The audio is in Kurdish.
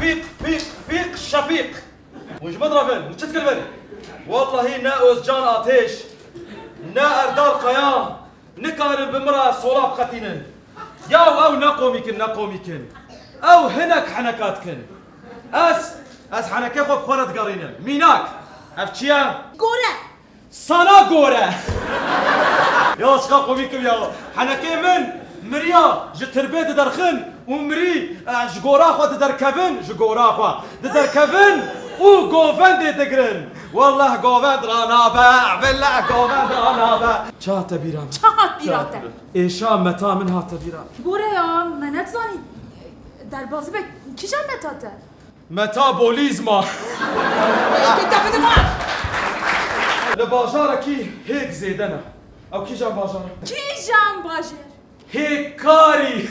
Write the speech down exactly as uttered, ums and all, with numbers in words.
Fîq, fîq, fîq, Şefîq. Hûn ji min direvin, hûn çi dikin vir? Wellahî ne Ozcan Ateş, ne Erdal Kaya nikarin bi min re sola biqetînin. Yaw ew ne komîk in, ne komîk in. Ew hinek heneka dikin. Ez, ez henekê xwe bi xwe re digerînim. Mînak, ev çi ye? Gore. Sana gore. Ya çiqa komîk im ya. Henekê min miriya ji tirbê diderxin û mirî, e, ji gora xwe diderkevin, ji gora xwe diderkevin û govendê digirin. Wallah govend ranabe, billah govend ranabe. Ça te bîra min? Ça hat bîra te? Êşa meta min hate bîra. Gore ya, me nedizanî. Derbazî be, kîjan meta te? Metabolîzma. Eke te bidima. Li bajarekî hêk zêde ne. Ew kîjan bajar e? Kîjan bajêr? Hêkkarî.